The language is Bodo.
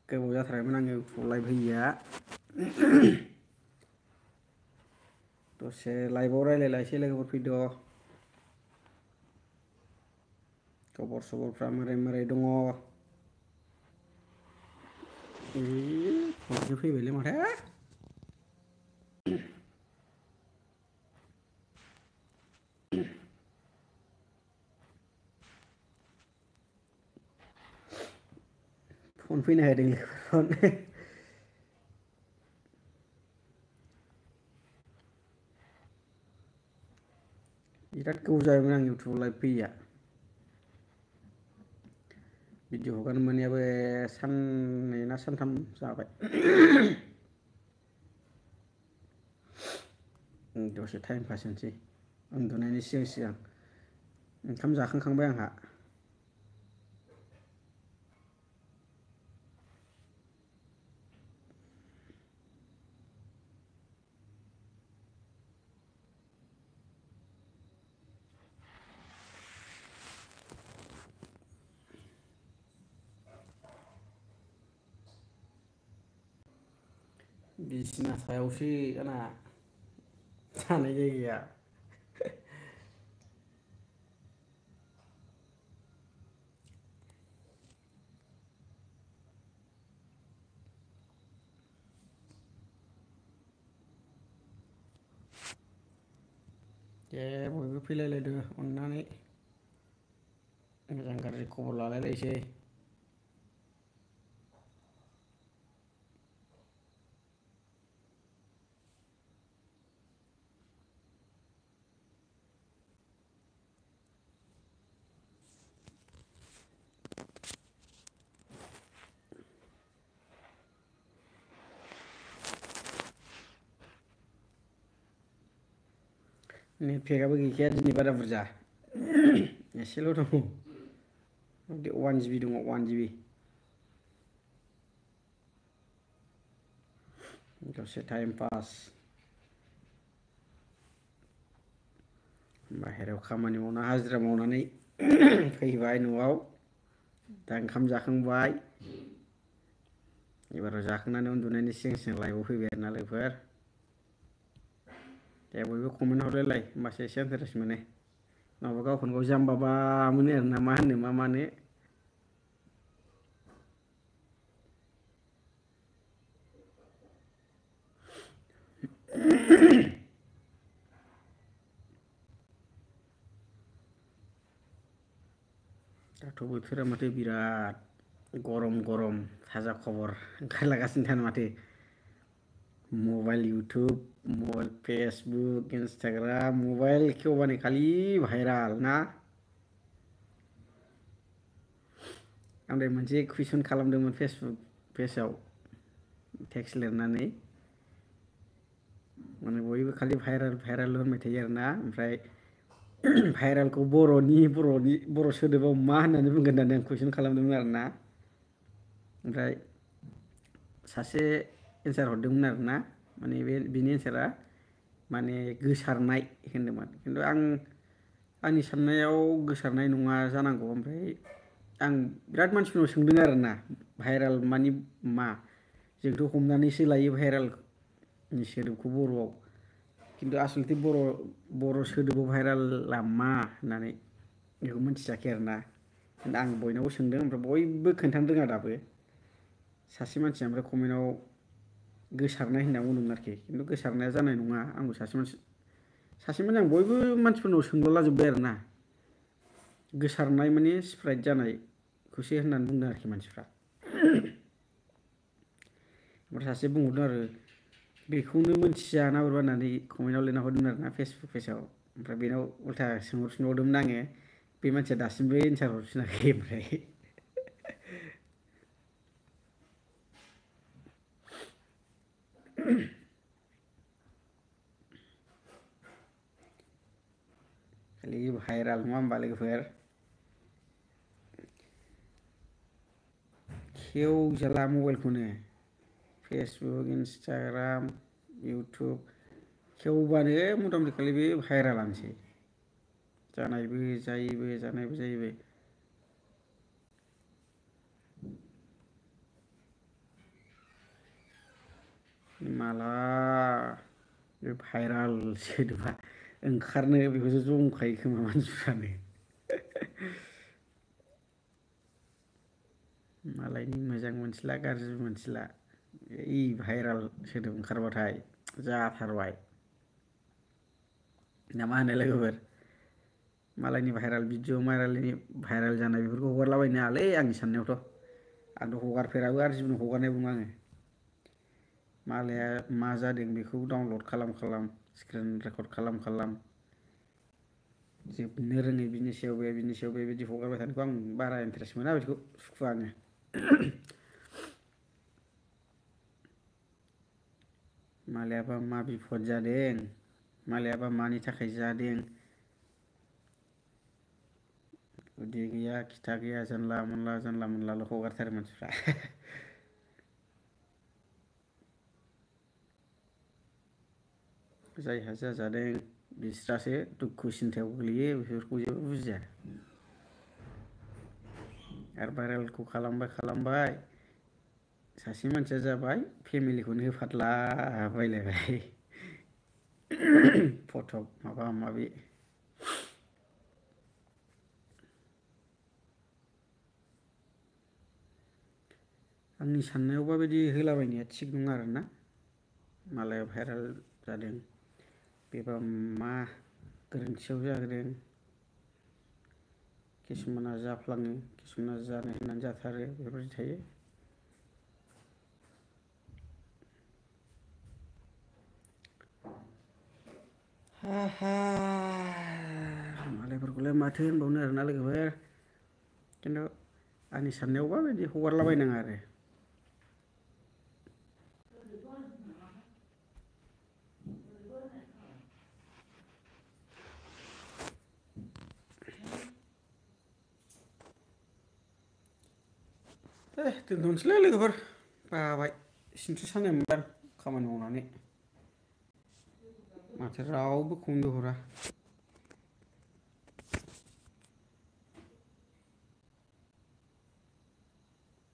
गोबाव जाथारबायमोन आङो इउटुबाव लाइभ होयिया दसे लाइभआव रायलायलायसै लोगोफोर फैद' खबर सबरफ्रा मारै दङ फनसो फैबायलै माथो फन फैनो होदों फन बिराद गोबाव जाबायमोन आं इउटुबाव लाइभ फैयिया भिडिअ हगारनो मोनैयाबो साननै ना सानथाम जाबाय दसे टाइम पास होनोसै उन्दुनायनि सिगां ओंखाम जाखांखांबाय आंहा बिसिना सायावसो आंना थानाय जायगाया दे बयबो फैलायलायदो अननानै मोजां गाज्रि खबर लालायलायसै नेट पेकआबो गैखाया दिनै बारा बुरजा एसेल' दङ 1 GB दङ 1 GB दसे टाइम पास बाहेरायाव खामानि मावना हाजिरा मावनानै फैबाय न'आव दा ओंखाम जाखांबाय एबाराव जाखांनानै उन्दुनायनि सिगां लाइभआव फैबाय आरोना लोगोफोर दे बयबो कमेन्ट हरलायलाय होमबासो एसे इन्टारेस्ट मोनो नङाबा गावखौनो गाव जाम्बा मोनो आरोना मा होनो मा मानो दाथ' बोथोरा माथो बिराद गरम थाजा खबर ओंखारलागासिनो थानो माथो mobile YouTube mobile Facebook Instagram mobile खेवबानो खालि भाइराल ना आं दहाय मोनसे कुइसन खालामदोंमोन फेसबुक पेजाव टेक्स्ट लिरनानै माने बयबो खालि भाइराल होनबाय थायो आरोना ओमफ्राय भाइरालखौ बर' सोदोबाव मा होननानै बुंगोन होननानै आं कुइसन खालामदोंमोन आरोना ओमफ्राय सासे एन्सार हरदोंमोन आरोना माने बिनि एन्सारा माने गोसारनाय होनदोंमोन खिन्थु आंनि साननायाव गोसारनाय नङा जानांगौ ओमफ्राय आं बिराद मानसिफोरनाव सोंदों आरोना भाइराल मानि मा जोंथ' हमनानैसो लायो भाइरालनि सोदोबखौ बर'आव खिन्थु आसलथे बर' सोदोबाव भाइराला मा होननानै बेखौ मिथियाखै आरोना आं बयनावबो सोंदों ओमफ्राय बयबो खोन्थानो रोङा दाबो सासे मानसिया ओमफ्राय कमेन्टआव गोसारनाय होनना बुंदोंमोन आरोखि खिन्थु गोसारनाया जानाय नङा आंबो सासे मानसि आं बयबो मानसिफोरनाव सोंलुलाजोब्बाय आरोना गोसारनाय माने स्प्रेड जानायखौसो होननानै बुंदों आरोखि मानसिफ्रा ओमफ्राय सासे बुंहरदों आरो बेखौनो मोनथिया ना बोरैबा होननानै कमेन्टआव लिरना हरदोंमोन आरोना फेसबुक पेजाव ओमफ्राय बेनाव उल्था सोंहरफिनबावदोंमोन आङो बे मानसिया दासिमबो एन्सार हरफिनाखै ओमफ्राय खालि भाइराल नङा होमबा लोगोफोर खेवजाला मबाइलखौनो फेसबुक इन्सटाग्राम इउटुब खेवबानो मथा मथि खालि बे भाइरालानोसै जानायबो जायैबो माला बे भाइराल सोदोबा ओंखारनो बेखौसो जंखायो खोमा मानसिफ्रानो। मालायनि मोजां मोनथिला गाज्रि मोनथिला ओइ भाइराल सोदोब ओंखारबाथाय जाथारबाय। ना मा होनो लोगोफोर? मालायनि भाइराल भिडिअ मालायनि भाइराल जानाय बेफोरखौ हगारलाबायनो नाङालै आंनि साननायावथ'। आंथ' हगारफेराबो आरो जिबनाव हगारनायबो नङा आङो। मालाया मा जादों बेखौ डाउनलड खालाम खालाम स्क्रिन रेकर्ड खालाम खालाम जोबनो रोङै बिनि सायाव बे बिनि सायाव बेबायदि हगारबाय थानायखौ आं बारा इन्टारेस्ट मोना बिदिखौ सुखुवा आङो। मालायाबा मा बिपद जादों मालायाबा मानि थाखाय जादों उदि गैया खिथा गैया जानला मोनलाल' हगारथारो मानसिफ्रा। जायहा जाजादों बिस्रासो दुखु सिन्थायाव गोग्लैयो बेफोरखौ जेबो बुजिया। आरो भाइरेलखौ खालामबाय सासे मानसिया जाबाय फेमिलिखौनो होफादला बायलायबाय। फटक माबा माबि आंनि साननायावबा बिदि होलाबायनाया थिग नङा आरोना। मालाया भाइरेल जादों बेबा मा गोरोन्थियाव जादों। किसुमाना जाफ्लाङो किसुमाना जानो होननानै जाथारो बेफोरबायदि थायो। मालायफोरखौलाय माथो होनबावनो आरोना लोगोफोर। खिन्थु आंनि साननायावबा बिदि हगारलाबायनाङा आरो। दोनथ'नोसैलै लोगोफोर बाबाय सिनस्रि सानाय मोनबाय आं खामानि मावनानै। माथो रावबो खौनो हरा।